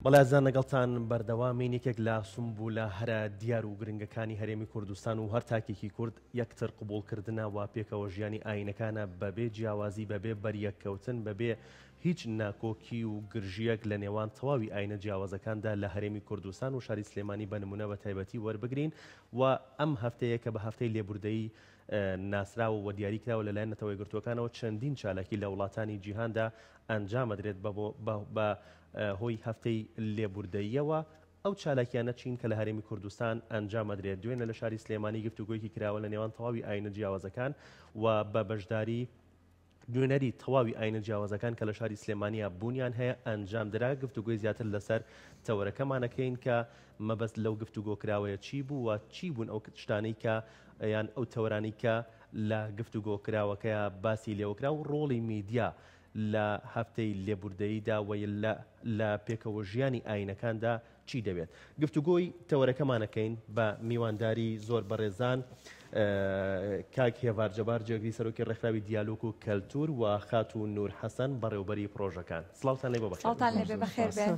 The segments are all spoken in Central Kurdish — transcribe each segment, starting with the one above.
بەڵێ ئازیزان لەگەڵتان بەردەوامین یەکێک لە سومبولە هەرە دیار و گرنگەکانی هەرێمی کوردستان و هەر تاکێکی کورد یەکتر قبوڵکردنە و پێکەوە ژیانی ئاینەکانە بەبێ جیاوازی بەبێ بەریەککەوتن بەبێ هیچ ناکۆکی و گرژیەک لە نێوان تەواوی ئاینە جیاوازەکاندا لە هەرێمی کوردستان و شاری سلێمانی بە نمونە بە تایبەتی وەربگرین و ئەم هەفتەیە کە بە هەفتەی لێبوردەیی ناسراوە و دیاری کراوە لەلایەن نەتەوە یەکگرتووەکانەوە چەندین چالاکی لە وڵاتانی جیهاندا ئەنجامەدرێت بە هۆی هەفتەی لێبوردەییەوە. ئەو چالاکیانە چین کە لە هەرێمی کوردستان ئەنجامەدرێت؟ دوێنێ لە شاری سلێمانی گفتوگۆیەکی کراوە لە نێوان تەواوی ئاینە جیاوازەکان و بە بەشداری نوێنەری تەواوی ئاینە جیاوازەکان کە لە شاری سلێمانیا بوونیان هەیە ئەنجامدرا. گفتوگۆی زیاتر لەسەر تەوەرەکەمان ئەکەین کە مەبەست لەو گفتوگۆ کراوەیە چی بوو و چی بوون ئەو شتانەی کە یان ئەو تەوەرانەی کە لە گفتوگۆ کراوەکەیا باسی لێوەکرا و ڕۆڵی میدیا لە هەفتەی لێبوردەییدا و لە لە پێکەوەژیانی ئایینەکاندا چی دەوێت. گفتوگۆی تەوەرەکەمان ئەکەین بە میوانداری زۆر بەڕێزان کاک هێڤار جەبار جێگری سەرۆکی ڕێکخراوی دیالۆگ و کەلتور و خاتوو نور حەسەن بەڕێوبەری پڕۆژەکان. سڵاوتان لێ بۆ بەخێر سڵاوتان لێ بێ بەخێر بێن.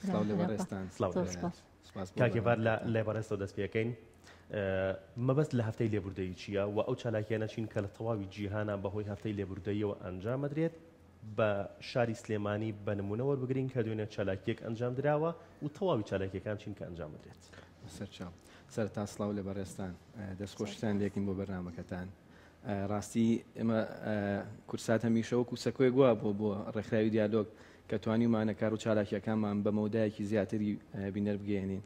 سڵاو لە بەڕێزتان. سڵاو لە سپاس بۆ کاک هێڤار لە بەرنامەکەتان. لای بەڕێزتەوە دەست پێ ئەکەین. مەبەست لە هەفتەی لێبوردەیی چییە و ئەو چالاکییانە چین کە لە تەواوی جیهانا بەهۆی هەفتەی لێبوردەییەوە ئەنجام ئەدرێت؟ بە شاری سلێمانی بە نموونە وەربگرین کە دوێنێ چالاکییەک ئەنجام دراوە و تەواوی چالاکییەکان چین کە ئەنجام ئەدرێت؟ سەرچاو. سەرەتا سڵاو لە بەڕێزتان، دەستخۆشیتان لێکەین بۆ بەرنامەکەتان. ڕاستی ئێمە کوردسات هەمیشە وەکو سەکۆیەک وا بووە بۆ ڕێکخراوی دیالۆگ کە توانیومانە کار و چالاکییەکانمان بە مەودایەکی زیاتری بینەر بگەیەنین.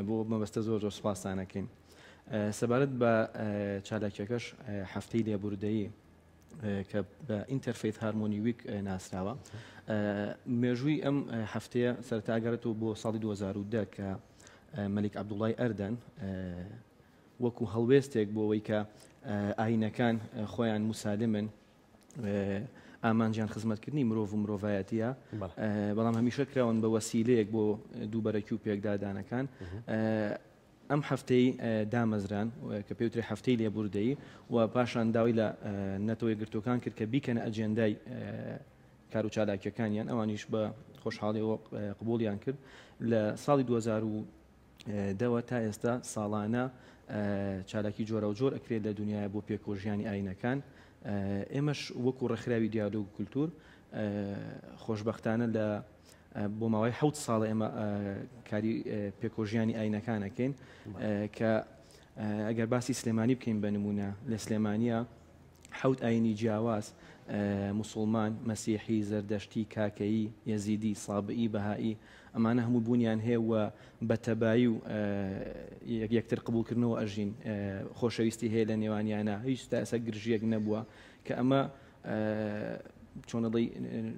بۆ مەبەستە زۆر زۆر سوپاستان ئەکەین. سەبارەت بە چالاکیەکەش هەفتەی لێبوردەیی کە بە Interfaith Harmony Week ناسراوە مێژووی ئەم هەفتەیە سەرەتا ئەگەڕێتەوە بۆ ساڵی 2010 کە مەلیک عەبدوڵای ئەردەن وەکو هەڵوێستێک بۆ ئەوەی کە ئاینەکان خۆیان موسالمن ئامانجیان خزمەتکردنی مرۆڤ و مرۆڤایەتیە بەڵام هەمیشە کراون بە وەسیلەیەک بۆ دووبەرەکی و پێکدادانەکان ئەم هەفتەی دامەزران کە پێوترێ هەفتەی لێبوردەیی و پاشان داوای لە نەتەوە یەکگرتووەکان کرد کە بیکەنە ئەجێندای کار و چالاکیەکانیان ئەوانیش بە خۆشحاڵیەوە قبوڵیان کرد لە ساڵی 2010ەوە تا ئێستا ساڵانە چالاکی جۆراوجۆر ئەکرێت لە دنیاە بۆ پێکەوەژیانی ئاینەکان ئێمەش وەکو ڕێکخراوی دیالۆگ و کولتور خۆشبەختانە لە بۆ ماوەی حەوت ساڵە ئێمە کاری پێکۆژیانی ئاینەکان ئەکەین کە ئەگەر باسی سلێمانی بکەین بە نمونە لە سلێمانیا حەوت ئاینی جیاواز مسلمان مەسیحی زەردەشتی کاکەیی یەزیدی سابئی بەهایی ئەمانە هەموو بوونیان هەیە و بە تەبایی و یەکتر قبولکردنەوە ئەژین خۆشەویستی هەیە لە نێوانیانە هیچ تا ئێستا گرژیەک نەبووە کە ئەمە چۆن ئەڵێی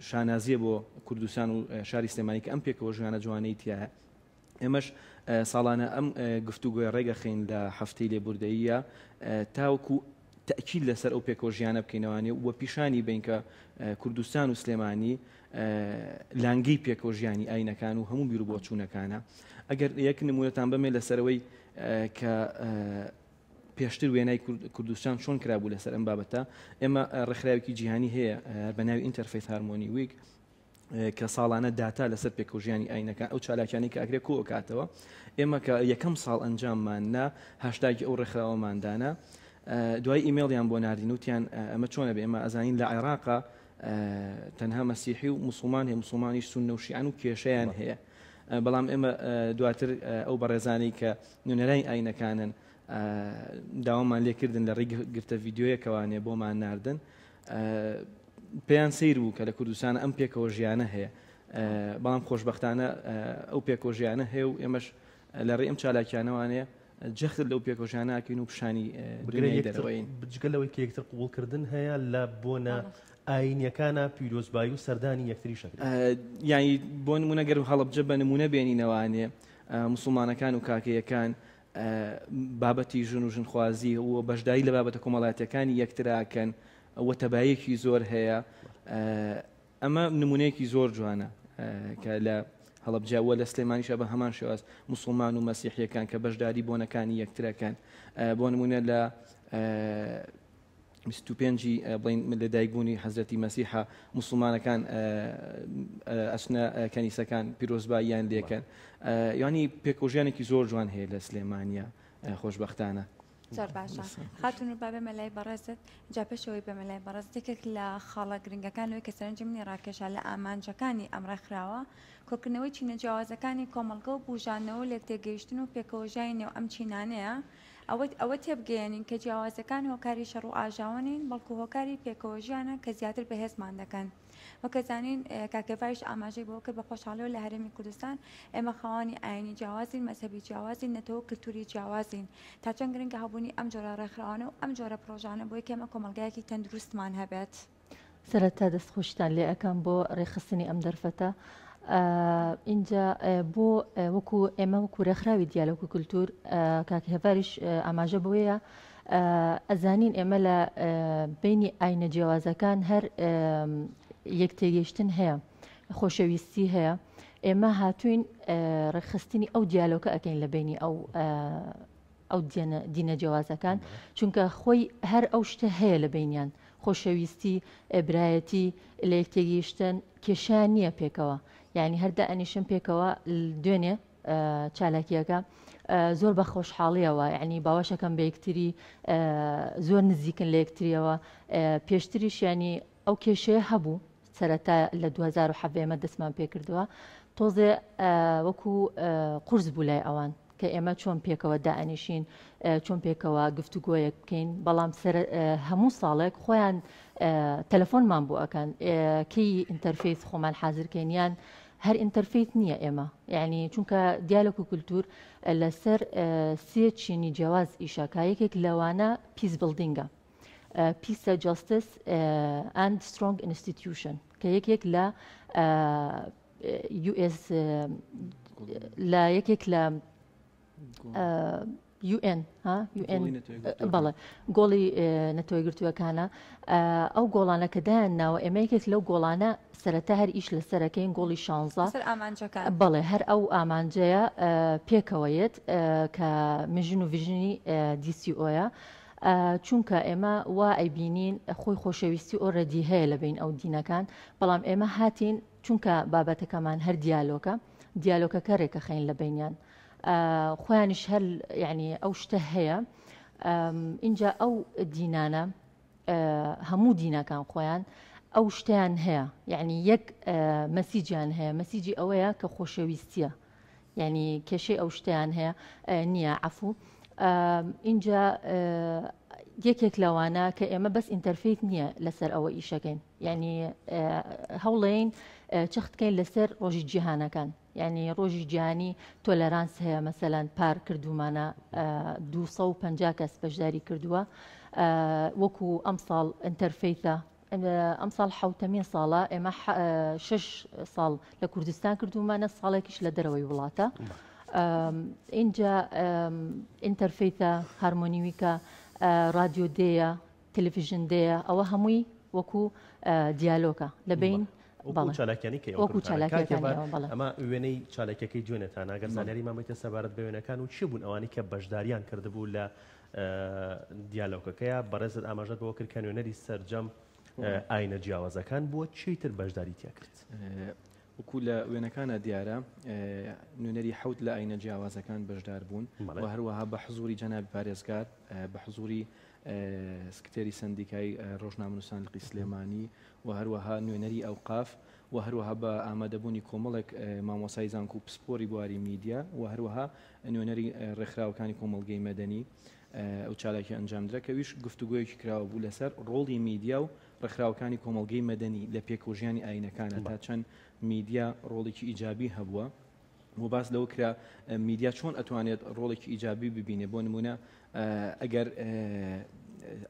شانازیە بۆ کوردستان و شاری سلێمانی کە ئەم پێکەوە ژیانە جوانەی تایە ئێمەش ساڵانە ئەم گفتوگۆی ڕێگەخین لە هەفتەی لێبوردەیە تاوەکو تەکیل لەسەر ئەو پێکەوە ژیانە بکەینەوانێ و پیشانی بین کە کوردستان و سلێمانی لانگەی پێکەوە ژیانی ئاینەکان و هەموو بیر و بۆچوونەکانە ئەگەر یەک نمونەتان بەمێ لەسەرەوەی کە پێشتر وێنای کوردستان چۆن کرابوو لەسەر ئەم بابەتە ئێمە ڕێکخراوێکی جیهانی هەیە بە ناوی Interfaith Harmony Week کە ساڵانە داتا لەسەر پێکەوەژیانی ئاینەکان ئەو چالاکیانی کە ئەکرێت کۆکاتەوە ئێمە کە یەکەم ساڵ ئەنجاممان نا هاشتاگی ئەو ڕێکخراوەماندانە دوای ئیمێڵیان بۆ ناردین وتیان ئەمە چۆنە بێ ئێمە ئەزانین لە عێراقا تەنها مەسیحی و مسلمان هەیە مسلمانیش سوننە و شیعەن و کێشەیان هەیە بەڵام ئێمە دواتر ئەو بەڕێزانەی کە نوێنەرانی ئاینەکانن داوامان لێکردن لە ڕێی گرتە ڤیدیۆیەکەوانێ بۆمان ناردن پێیان سیر بوو کە لە کوردستان ئەم پێکەوە ژیانە هەیە بەڵام خۆشببختانە ئەو پێکەوە ژیانە هەیە و ئێمەش لە ڕێی ئەم چالاکیانەوانەیە جەخت لەو پێکەوەژیاناکەین و پیشانی دنیای دەرەوەین. جگە لەوەی کە یەکتر قبوڵکردن هەیە لە بۆنە ئایینیەکانە پیرۆزبایی و سەردانی یەکتریش ئەکرێت. یانی بۆ نمونە گەر هەڵەبجە بە نمونە بێنینەوانێ موسڵمانەکان و کاکەیەکان بابەتی ژن و ژنخوازی و بەشداری لە بابەتە کۆمەڵایەتیەکانی یەکتراکەن و تەبایەکی زۆر هەیە ئەمە نمونەیەکی زۆر جوانە کە لە هەڵەبجە وە لە سلێمانیشە بە هەمان شێواز موسڵمان و مەسیحیەکان کە بەشداری بۆنەکانی یەکترەکەن بۆ نمونە لە 25 ی بڵێین لەدایکبوونی حەزرەتی مەسیحە، موسڵمانەکان ئەچنە کەنیسەکان پیرۆزباییان لێکەن. یانی پێکەوەژیانێکی زۆر جوان هەیە لە سلێمانیا خۆشبەختانە. زۆر باشە خاتون با بێمە لای بەڕێزت جا پێشەوەی بێمە لای بەڕێزت یەکێک لە خاڵە گرنگەکان لەوەی کە سەرنجی منی ڕاکێشا لە ئامانجەکانی ئەم ڕێکخراوە کۆکردنەوەی چینە جیاوازەکانی کۆمەڵگە و بوژاندنەوە و لێکتێگەیشتن و پێکەوەژیانی نێو ئەم چینانەیە ئەوە ئەوە تێبگەیەنین کە جیاوازیەکان هۆکاری شەڕ و ئاژاوە نین بەڵکو هۆکاری پێکەوەژیانە کە زیاتر بەهێزمان دەکەن. وەک ئەزانین کاک هێڤایش ئاماژەی بەوە کرد بە خۆشحاڵیەوە لە هەرێمی کوردستان ئێمە خاوەنی ئاینی جیاوازین، مەزهەبی جیاوازین، نەتەوە و کلتوری جیاوازین. تا چەند گرنگە هەبوونی ئەم جۆرە ڕێکخراوانە و ئەم جۆرە پڕۆژانە بۆی کە ئێمە کۆمەڵگایەکی تەندروستمان هەبێت. سەرەتا دەستخۆشیتان لێ ئەکەم بۆ ڕێکخستنی ئەم دەرفەتە. ئینجا بۆ وەکو ئێمە وەکو ڕێکخراوی دیالۆگ و کولتوور کاک هێڤاریش ئاماژە بۆیە ئەزانین ئێمە لە بینی ئاینە جیاوازەکان هەر یەک تێگەیشتن هەیە خۆشەویستی هەیە ئێمە هاتوین ڕێکخستنی ئەو دیالۆکە ئەەکەین لە بینی ئەو ئەو دینە جیاوازەکان چونکە خۆی هەر ئەو شتە هەیە لە بینیان خۆشەویستی برایەتی لە یەکتێگەیشتن کێشیان نییە پێکەوە یعنی هەردا ئەنیشن پێکەوە دوێنێ چالاکیەکە زۆر بە خۆشحاڵیەوە یعنی باوەشەکەم بە یەکتری زۆر نزیکن لە یەکتریەوە پێشتریش ینی ئەو کێشەیە هەبوو سەرەتا لە 2017 ئێمە دەستمان پێکردووە تۆزێ وەکو قورس بوو لای ئەوان کە ئێمە چۆن پێکەوە دائەنیشین چۆن پێکەوە گفتوگۆیەک بکەین بەڵام هەموو ساڵێک خۆیان تەلەفۆنمان بۆ ئەکەن کەی interfaith خۆمان حازرکەین یان هەر interfaith نییە ئێمە یعنی چونکە دیالۆک و کولتور لەسەر سێ چینی جیاواز ئیشەکە یەکێک لەوانە peace building ە peace justice and strong institution کە یەکێک لە US لە یەکێک لە UN ها UN بەڵێ گۆڵی نەتەوەیەکگرتووەکانە ئەو گۆڵانە کە دایان ناوە ئێمە یەکێک لەو گۆڵانە سەرەتا هەر ئیش لەسەرەکەین گۆڵی شانزە بەڵێ هەر ئەو ئامانجەیە پێکەوە یەت کە mission و vision ی DCO یە چونکە ئێمە وا ئەیبینین خۆی خۆشەویستی already هەیە لە بین ئەو دینەکان بەڵام ئێمە هاتین چونکە بابەتەکەمان هەر دیالۆکە دیالۆکەکە رێکەخەین لە بینیان خۆیانیش هەر یعنی ئەو شتە هەیە اینجا ئەو دینانە هەموو دینەکان خۆیان ئەو شتیان هەیە یعنی یەک message یان هەیە message ی ئەوەیە کە خۆشەویستیە یعنی کێشەی ئەو شتیان هەیە نییە عفو اینجا یەکێک لەوانە کە ئێمە بەس interfaith نییە لەسەر ئەوە ئیشەکەین یعنی هەوڵین چەختکەین لەسەر ڕۆژی جیهانەکان یانی ڕۆژی جیهانی tolerance هەیە مەسەلەن پار کردومانە 250 کەس بەشداری کردووە وەکو ئەمساڵ interfaith ە ئەمساڵ حوتەمین ساڵە ئێمە شش ساڵ لە کوردستان کردومانە ساڵێکیش لە دەرەوەی وڵاتە اینجا interfaith ە harmony week ە radio day ە television day ە ئەوە هەمووی وەکو دیالۆکە لە بین وەکو چالاکیانی کە وەکو چالاکیەکانی ئەمە وێنەی چالاکیەکەی دوێنێتان ئەگەر زانیاریمان بیتە سەبارەت بە وێنەکان و چی بوون ئەوانەی کە بەشداریان کردبوو لە دیالۆکەکەیە بەڕێزت ئاماژەت بەوە کرد کە نوێنەری سەرجەم ئاینە جیاوازەکان بووە چیتر بەشداری تیا کرد؟ وەکو لە وێنەکانە دیارە نوێنەری حەوت لە ئاینە جیاوازەکان بەشدار بوون و هەروەها بە حزوری جەنابی پارێزگار بە حزوری سکرتێری سەندیکای ڕۆژنامەنووسان لقی سلێمانی و هەروەها نوێنەری ئەوقاف و هەروەها بە ئامادەبوونی کۆمەڵێک مامۆسای زانکۆ و پسپۆری بواری میدیا و هەروەها نوێنەری ڕێکخراوەکانی کۆمەڵگەی مەدەنی ئەو چالاکی ئەنجامدرا کە ئەویش گفتوگۆیەکی کراوە بوو لەسەر ڕۆڵی میدیا و ڕێکخراوەکانی کۆمەڵگەی مەدەنی لە پێکەوەژیانی ئایینەکانە تا چەند میدیا ڕۆڵێکی ئیجابی هەبووە و باس لەوە کرا میدیا چۆن ئەتوانێت ڕۆڵێکی ئیجابی ببینێ بۆ نمونە ئەگەر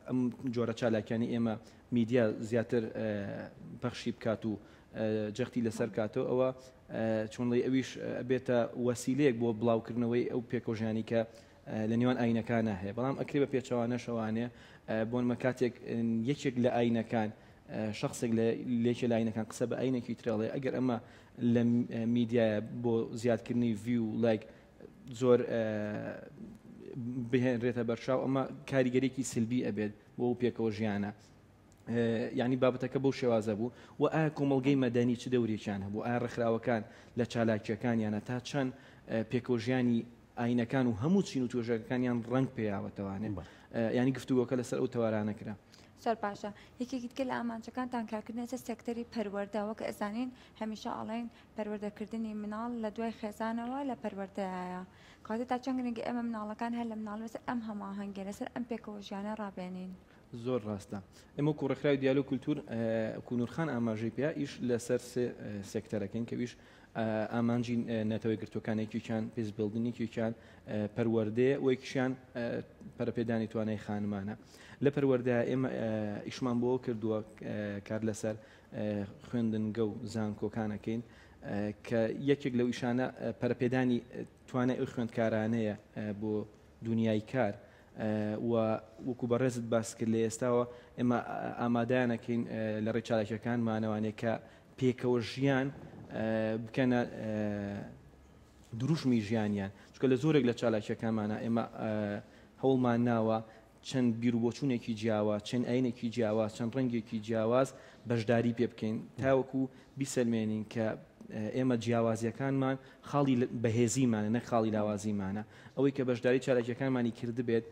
ئەم جۆرە چالاکیانی ئێمە میدیا زیاتر پەخشی بکات و جەختی لەسەر کاتەوە ئەوە چۆنڵی ئەویش ئەبێتە وەسیلەیەک بۆ بڵاوکردنەوەی ئەو پێکەوەژیانی کە لە نێوان ئاینەکانە هەیە بەڵام ئەکرێ بە پێچەوانەشەوانێ بۆنمە کاتێک یەکێک لە ئاینەکان شخصێک لە لێکێ لە ئاینەکان قسە بە ئاینێکی ترەڵێ ئەگەر ئەمە لە میدیایە بۆ زیادکردنی view و like زۆر بهێنرێتە بەرچاو ئەمە کاریگەرێکی سلبی ئەبێت بۆ ئەو پێکەوە ژیانە. یانی بابەتەکە بەو شێوازە بوو و ئایا کۆمەڵگەی مەدەنی چ دەورێکیان هەبوو؟ ئایا ڕێکخراوەکان لە چالاکییەکانیانە تا چەند پێکەوەژیانی ئاینەکان و هەموو چین و توێژەکانیان ڕەنگ پێیاوەتەوانێ؟ یانی گفتوگۆکە لەسەر ئەو تەوارانە کرا. زۆر باشە. یەکێکی دیکە لە ئامانجەکانتان کارکردنە لەسەر سێکتەری پەروەردە، وەک ئەزانین هەمیشە ئەڵێن پەروەردەکردنی مناڵ لە دوای خێزانەوە لە پەروەردەیە. کەواتە تا چەند گرنگە ئێمە مناڵەکان هەر لە مناڵی لەسەر ئەم هەماهەنگیە لەسەر ئەم پێکەوە ژیانە ڕابێنین؟ زۆر ڕاستە. ئێمە وەکو ڕێکخراوی دیالۆگ کولتوور وەکو نورخان ئاماژەی پێ ئیش لەسەر سێ سێکتەرەکەین کە ئەویش ئامانجی نەتەوە یەکگرتووەکان یەکێکیان peace building یەکێکیان پەروەردەیە و یەکیشیان پەرەپێدانی توانای خانمانە. لە پەروەردە ئێمە ئیشمان بۆ کردووە کار لەسەر خوێندنگە و زانکۆکانەکەین کە یەکێک لەو ئیشانە پەرەپێدانی توانای ئەو خوێندکارانەیە بۆ دونیای کار و وەکو بەڕێزت باست کرد لە ئێستاوە ئێمە ئامادەیان ئەکەین لە ڕێی چالاکیەکانمانەوانێ کە پێکەوە ژیان بکەنە دروشمی ژیانیان چونکە لە زۆرێک لە چالاکیەکانمانە ئێمە هەوڵمان ناوە چەند بیروبۆچوونێکی جیاواز چەند ئاینێکی جیاواز چەند ڕەنگێکی جیاواز بەشداری پێ بکەین تاوەکو بیسەلمێنین کە ئێمە جیاوازیەکانمان خاڵی بەهێزیمانە نەک خاڵی لاوازیمانە ئەوەی کە بەشداری چالاکیەکانمانی کردبێت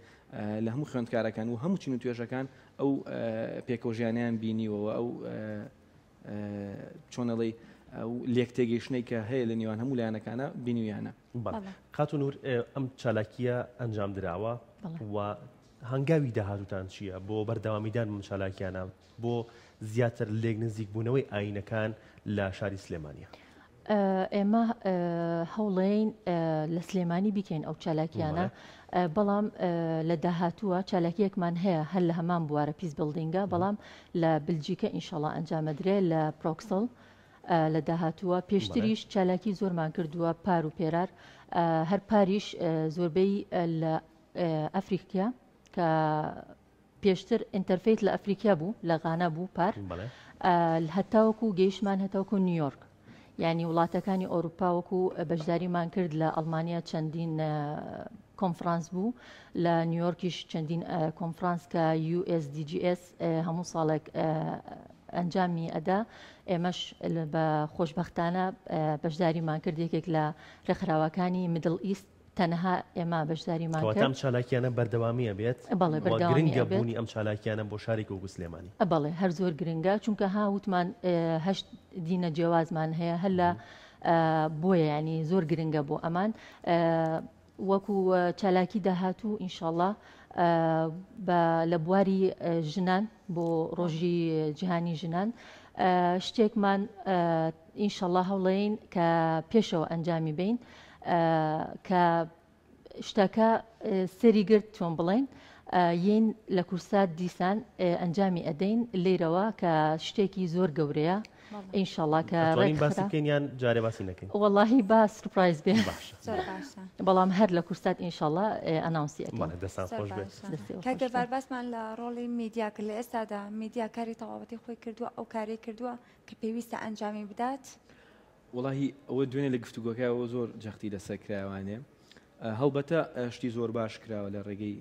لە هەموو خوێندکارەکان و هەموو چین و توێژەکان ئەو پێکەوەژیانیان بینیوەوە ئەو چۆنەڵی ئەو لێک تێگەیشتنەی کە هەیە لە نێوان هەموو لایەنەکانە بینیویانە. خاتوو نور ئەم چالاکیە ئەنجام دراوە و هەنگاوی داهاتووتان چییە بۆ بەردەوامیدان بەم چالاکیانە بۆ زیاتر لێک نزیکبوونەوەی ئایینەکان لە شاری سلێمانیە؟ ئێمە هەوڵێین لە سلێمانی بیکەین ئەو چالاکیانە بەڵام لە داهاتووە چالاکیەکمان هەیە هەر لە هەمان بوارە peace building ە بەڵام لە بلجیکە ئینشەڵا ئەنجامەدرێ لە پرۆکسڵ لە داهاتووە پێشتریش چالاکی زۆرمان کردووە پار و پێرار هەر پاریش زۆربەی لە ئەفریقیا کە پێشتر interfaith لە ئەفریقیا بوو لە غانا بوو پار هەتاوەکو گەیشمان هەتاوەکو نیویۆرک یعنی وڵاتەکانی ئەوروپا وەکو بەشداریمان کرد لە ئەڵمانیا چەندین کۆنفرانس بوو لە نیویۆرکیش چەندین کۆنفرانس کە USDGS هەموو ساڵێک ئەنجامی ئەدا ئێمەش بە خۆشببختانە بەشداریمان کرد یەکێک لە ڕێکخراوەکانی Middle East تەنها ئێمە بەشداریمان کرد. کەواتە ئەم چالاکیانە بەردەوامی ئەبێت؟ بەڵێ بەردەوامی ئەبێت. گرنگە بوونی ئەم چالاکیانە بۆ شارێکی وەکو سلێمانی؟ بەڵێ هەر زۆر گرنگە چونکە ها وتمان هەشت دینە جیاوازمان هەیە هەر لە بۆیە ینی زۆر گرنگە بۆ ئەمان وەکو چالاکی داهاتوو ئینشاءاللە لە بواری ژنان بۆ ڕۆژی جیهانی ژنان شتێکمان ئینشەڵا هەوڵەین کە پێشەوە ئەنجامی بین کە شتەکە سەری گرت چۆن بڵێن یین لە کورسات دیسان ئەنجامی ئەدەین لێرەوە کە شتێکی زۆر گەورەیە ئینشەڵا کە باسی بکەین یان جارێ باسی نەکەین وەڵاهی با surprise بێ بەڵام هەر لە کورسات ئینشەڵا announce ی ئەکەین دەستان خۆش بێت کاک گەڤار باسمان لە ڕۆڵی میدیا کرد لە ئێستادا میدیا کاری تەواوەتی خۆی کردووە ئەو کارەی کردووە کە پێویستە ئەنجامی بدات؟ وەڵاهی ئەوە دوێنێ لە گفتوگۆکەوە زۆر جەختی لەسەر کرایەوانێ هەڵبەتە شتی زۆر باش کراوە لە ڕێگەی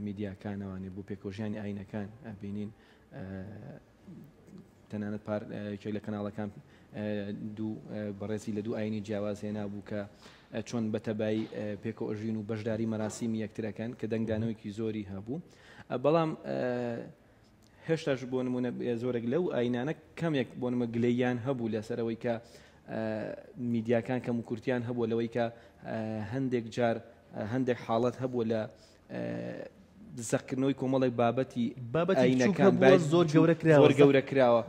میدیاکانەوانێ بۆ پێکەوەژیانی ئاینەکان ئەبینین تەنانەت پار یەکێک لە کەناڵەکان دوو بەڕێزی لە دوو ئاینی جیاواز هێنا بوو کە چۆن بە تەبایی پێکەوە ئەژین و بەشداری مەراسیمی یەکترەکەن کە دەنگدانەوەیکی زۆری هەبوو بەڵام هێشتاش بۆ نمونە زۆرێک لەو ئاینانە کەمێک بۆ نمە گلەیان هەبوو لەسەرەوەی کە میدیاکان کەم و کورتیان هەبووە لەوەی کە هەندێک جار هەندێک حاڵەت هەبووە لە زەقکردنەوەی کۆمەڵێک بابەتی ئاینەکان زۆر گەورە کراوە زۆر گەورە کراوە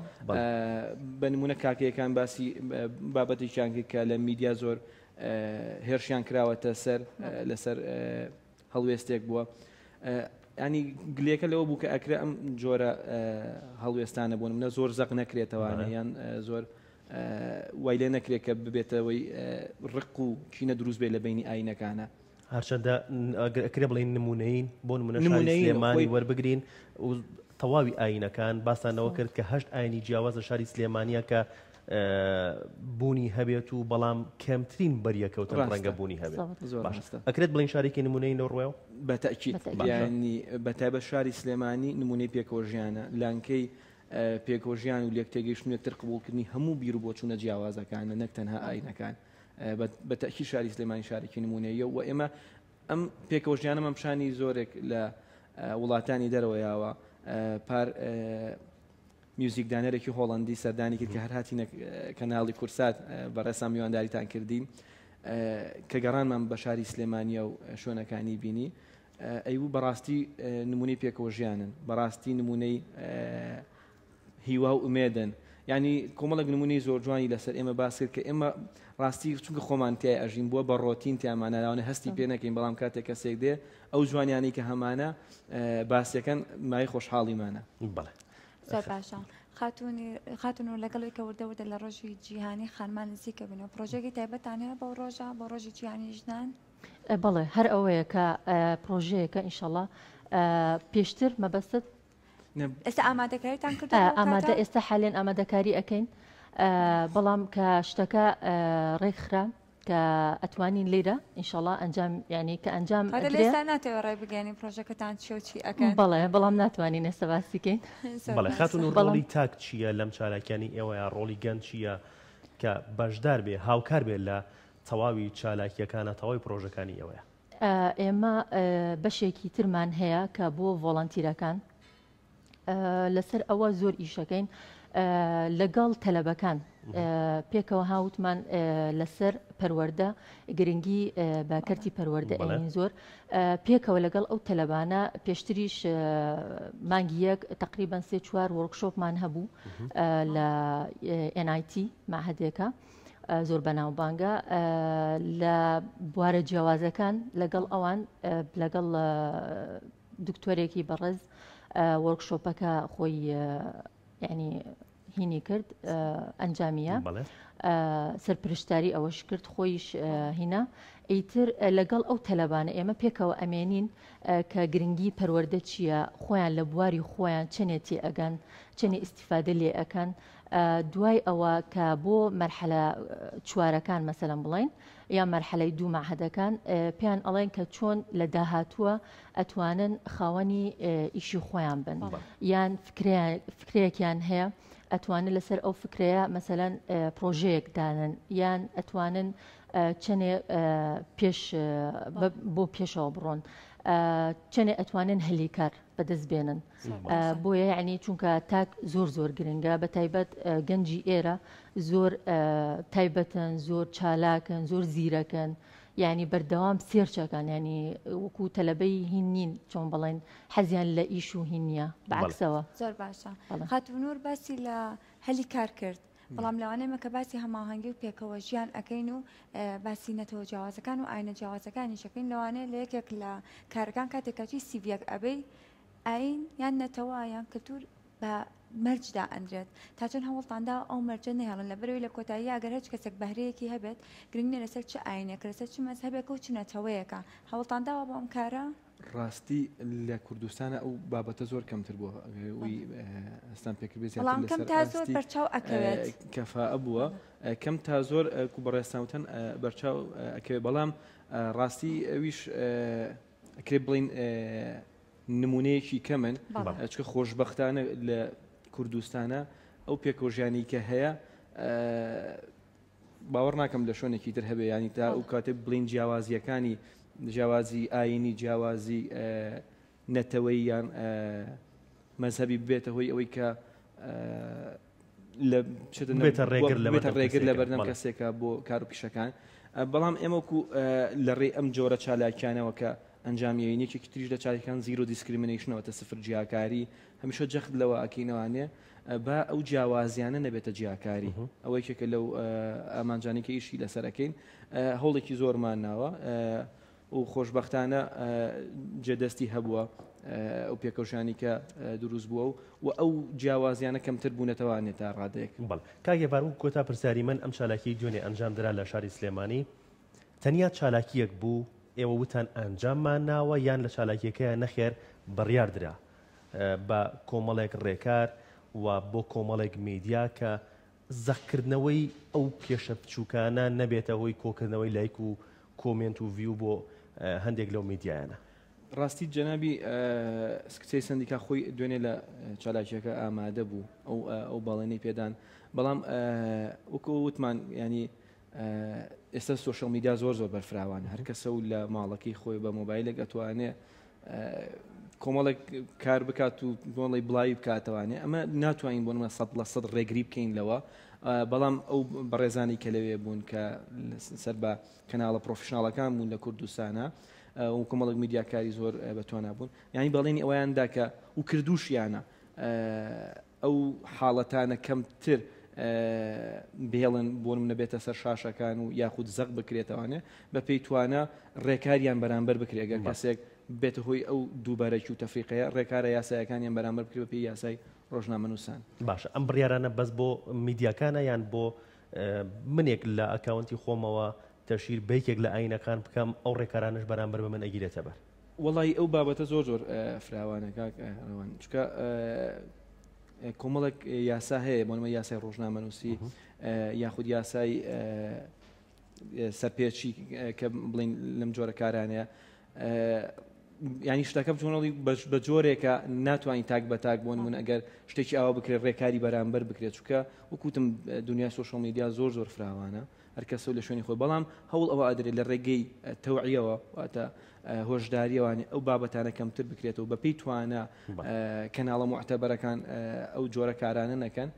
بە نمونە کاکەیەکان باسی بابەتێکیان کرد کە لە میدیا زۆر هێرشیان کراوەتە سەر لەسەر هەڵوێستێک بووە ینی گلێکە لەوە بوو کە ئەکرێ ئەم جۆرە هەڵوێستانە بۆ منە زۆر زەق نەکرێتەوانە یان زۆر وای لێ نەکرێت کە ببێتەوەی ڕق و کینە دروست بێت لە بینی ئاینەکانە. هەرچەندە ئەگەر ئەکرێ بڵێین نموونەیین، بۆ نموونە شاری سلێمانی وەربگرین و تەواوی ئایینەکان، باستان لەوە کرد کە هەشت ئایینی جیاواز لە شاری سلێمانییە کە بوونی هەبێت و بەڵام کەمترین بەریەکەوتن ڕەنگە بوونی هەبێت. باش ئەکرێت بڵێین شارێکی نمونەی لەو ڕووەوە؟ بە تەئکید یانی بە تایبەت شاری سلێمانی نمونەی پێکەوە ژیانە، لانکەی پێکەوە ژیان و لێکتێگەیشتن و یەکتر قبوڵکردنی هەموو بیر و بۆچوونە جیاوازەکانە نەک تەنها ئاینەکان. بە تەئکید شاری سلێمانی شارێکی نمونەییە و ئێمە ئەم پێکەوە ژیانەمان پیشانی زۆرێک لە وڵاتانی دەرەوە یاوە. پار میوزیک دانەرێکی هۆڵەندی سەردانی کرد کە هەر هاتینە کەناڵی کورسات بەڕێزان میوانداریتان کردین کە گەڕانمان بە شاری سلێمانیە و شوێنەکانی بینی ئەیبوو بەڕاستی نمونەی پێکەوە ژیانن بەڕاستی نمونەی هیوا و ئومێدن یعنی کۆمەڵێک نمونەی زۆر جوانی لەسەر ئێمە باس کرد کە ئێمە ڕاستی چونکە خۆمان تای ئەژین بووە بە ڕۆتین تیامانە لاوانە هەستی پێ نەکەین بەڵام کاتێک کەسێک دێ ئەو جوانیانەی کە هەمانە باسیەکەن مای خۆشحاڵیمانە. بەڵێ. زۆر باشە خاتوونی خاتوون و لەگەڵ کە وردە وردە لە ڕۆژی جیهانی خانمان نزیکە بن و پرۆژێکی تایبەتان هەیە بەو ڕۆژە بۆ ڕۆژی جیهانی ژنان؟ بەڵێ هەر ئەوەیە کە پرۆژەیەکە ئینشەڵا پێشتر مەبەستت ئێستا ئامادەکاریتان کردووە بۆ ئەو ئامادە کاتە؟ ئێستا حالێن ئامادەکاری ئەکەین بەڵام کە شتەکە ڕێکخرا کە ئەتوانین لێرە ئینشەڵا ئەنجام یعنی کە ئەنجام کاتە لە ئەدرێ ئێستا ناتەوێ ڕای بگەیەنی پرۆژەکەتان چیە و چی ئەکەن؟ بەڵێ بەڵام ناتوانین ئێستا باسی کەین زۆر بەڵێ باشە. خاتوون بەڵام ڕۆڵی تاک چییە لەم چالاکیانەی ئێوەیا ڕۆڵی گەنج چییە کە بەشدار بێ هاوکار بێ لە تەواوی چالاکییەکانە تەواوی پرۆژەکانی ئێوەیە؟ ئێمە بەشێکی ترمان هەیە کە بۆ ڤۆڵەنتیرەکان لەسەر ئەوە زۆر ئیشەکەین لەگەڵ تەلەبەکان پێکەوە هاوتمان لەسەر پەروەردە گرنگی بە کەرتی پەروەردە ئەین زۆر پێکەوە لەگەڵ ئەو تەلەبانە پێشتریش مانگی یەک تقریبان سێ چوار وۆرکشۆپمان هەبوو لە NIT مەعهەدێکە زۆر بەناوبانگە لە بوارە جیاوازەکان لەگەڵ ئەوان لەگەڵ دکتۆرێکی بەڕێز وۆرکشۆپەکە خۆی یعنی هینی کرد ئەنجامیە سەرپرشتاری ئەوەش کرد خۆیش هینا ئیتر لەگەڵ ئەو تەلەبانە ئێمە پێکەوە ئەمێنین کە گرنگی پەروەردە چییە خۆیان لە بواری خۆیان چەنێ تێ ئەگەن چەنێ ئیسیفادە لێ ئەکەن دوای ئەوە کە بۆ مەرحەلە چوارەکان مەسەلەن بڵێین یا مەرحەلەی دوو مەعهەدەکان پێیان ئەڵێن کە چۆن لە داهاتووە ئەتوانن خاوەنی ئیشی خۆیان بن یان فکرەیەکیان هەیە ئەتوانن لەسەر ئەو فکرەیە مەسەلەن پرۆژەیەک دانن یان ئەتوانن چەنێ پێش بۆ پێشەوە بڕۆن چەنێ ئەتوانن هەلیکار بەدەست بێنن بۆیە یعنی چونکە تاک زۆر زۆر گرنگە بە تایبەت گەنجی ئێرە زۆر تایبەتن زۆر چالاکن زۆر زیرەکەن یعنی بەردەوام سێرچەکان ینی وەکو تەلەبەی هین نین چۆن بڵێن حەزیان لە ئیش و هین نییە بەعکسەوە زۆر باشە خاتوو نور باسی لە هەلی کار کرد بەڵام لەوانەیە ئێمە کە باسی هەماهەنگی و پێکەوە ژیان ئەکەین و باسی نەتەوە جیاوازەکان و ئاینە جیاوازەکانیش ئەکەین لەوانەیە لە یەکێک لە کارەکان کاتێک کەچی سیڤیەک ئەبەی ئاین یان نەتەوە یان کلتور بە مەرج دائەنرێت تا چەند هەوڵتان داوە ئەو مەرجە نەهێڵن لەبەرئەوەی لە کۆتاییا ئەگەر هەچ کەسێک بەهرەیەکی هەبێت گرنگ نییە لەسەر چ ئاینێکە لەسەر چ مەزهەبێکە و چ نەتەوەیەکە هەوڵتان داوە بۆ ئەم کارە؟ ڕاستی لە کوردستانە ئەو بابەتە زۆر کەمتر بووە ئەوەی هەستان پێکردبێ زیاتر بەڵام کەم لەسەر تا زۆر ئاستی بەرچاو ئەکەوێت. کەفائە بووە کەم تا زۆر کو بەڕێزتان وتن بەرچاو ئەکەوێت بەڵام ڕاستی ئەویش ئەکرێ بڵین نمونەیەکی کەمن چکە خۆشببختانە لە کوردستانە ئەو پێکەوەژیانی کە هەیە باوەڕ ناکەم لە شوێنێکی تر هەبێ ینی تا ئەو کاتێ بڵین جیاوازیەکانی جیاوازی ئاینی جیاوازی نەتەوەی یان مەزهەبی ببێتە هۆی ئەوەی کە لە بێتە ڕێگر لە بێتە ڕێگر لە بەردەم کەسێکە بۆ کار و پیشەکان بەڵام ئێمەکو لە ڕێی ئەم جۆرە چالاکیانەوە کە ئەنجامیین یەکێکی تریش لە چالاکیان zero discrimination ەوەتە سفر جیاکاری هەمیشە جەخت لەوە ئەکەینەوانێ با ئەو جیاوازیانە نەبێتە جیاکاری ئەوە یەکێکە لەو ئامانجانەی کە ئیشی لەسەر ئەکەین هەوڵێکی زۆرمان ناوە و خۆشبەختانە جێدەستی هەبووە ئەو پێکەوژانی کە دروست بووە و و ئەو جیاوازیانە کەمتر بوونەتەوانێ تا ڕادەیەک. بەڵێ کاک ئێڤار وەکو کۆتا پرسیاری من ئەم چالاکیەی دوێنێ ئەنجام درا لە شاری سلێمانی تەنیا چالاکیەک بوو ئێوە وتان ئەنجاممان ناوە یان لە چالاکیەکەیا نەخێر بڕیار درا بە کۆمەڵێک ڕێکار و بۆ کۆمەڵێک میدیا کە زەقکردنەوەی ئەو کێشە بچووکانە نەبێتە هۆی کۆکردنەوەی لایک و کۆمێنت و ڤیو بۆ هەندێک لەو میدیایانە. ڕاستی جەنابی سکرتێری سەندیکا خۆی دوێنێ لە چالاکیەکە ئامادە بوو ئەو ئەو بەڵێنەی پێدان بەڵام وەکو وتمان ینی ئێستا سۆشیال میدیا زۆر زۆر بەرفراوانە هەر کەسە و لە ماڵەکەی خۆی بە مۆبایلێک ئەتوانێ کۆمەڵێک کار بکات و بۆڵی بڵاوی بکاتەوانێ ئەمە ناتوانین بۆ نمە سە لە سەد ڕێگری بکەین لەوە بەڵام ئەو بەڕێزانی کە لەوێ بوون کە سەر بە کەناڵە professional ەکان بوون لە کوردستانە و کۆمەڵک میدیاکاری زۆر بەتوانا بوون یانی بەڵێنی ئەویان دا کە و کردوشیانە ئەو حاڵەتانە کەمتر بهێڵن بۆ نمونە بێتە سەر شاشەکان و یاخود زەق بکرێتەوانێ بە پێی توانا ڕێکاریان بەرامبەر بکرێت گەر کەسێک بێتە هۆی ئەو دووبەرەکی و تەفریقەیە ڕێکارە یاسایەکانیان بەرامبەر بکرێت بە پێی یاسای ڕۆژنامەنووسان. باشە ئەم بڕیارانە بەس بۆ میدیاکانە یان بۆ منێک لە ئەکاونتی خۆمەوە تەشهیر بە یەکێک لە ئاینەکان بکەم ئەو ڕێکارانەش بەرامبەر بە من ئەگیرێتە بەر؟ وەڵایی ئەو بابەتە زۆر زۆر فراوانە کاک ڕەوان چونکە کۆمەڵێک یاسا هەیە بۆ نمە یاسای ڕۆژنامەنووسی یاخود یاسای سەرپێچی کە بڵین لەم جۆرە کارانەیە ینی شتەکە بچۆنەڵی بە جۆرێکە ناتوانین تاک بە تاک بۆ نمونە ئەگەر شتێکی ئاوا بکرێت ڕێکاری بەرامبەر بکرێت چونکە وەکوتم دنیای سۆشیال میدیا زۆر زۆر فراوانە هەر کەسەو لە شوێنی خۆی بەڵام هەوڵ ئەوە ئەدرێت لە ڕێگەی تەوعیەوە واتە هۆشداریەوانی ئەو بابەتانە کەمتر بکرێتەوە بەپێی توانا کەناڵە موعتەبەرەکان ئەو جۆرە کارانە نەکەن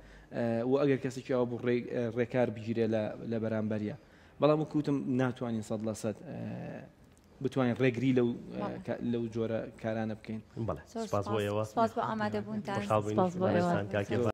و ئەگەر کەسێکی ئەوە بوو ڕێکار بگیرێ لە بەرامبەریە بەڵام وەکوتم ناتوانین 100% بتوانین ڕێگری لەو لەو جۆرە کارانە بکەین. بەڵێ سپاس بۆ ئێوە. سپاس بۆ ئامادەبوونتان. خۆشحاڵ بووین. سپاس بۆ ئێوە. کاک ئێڤان.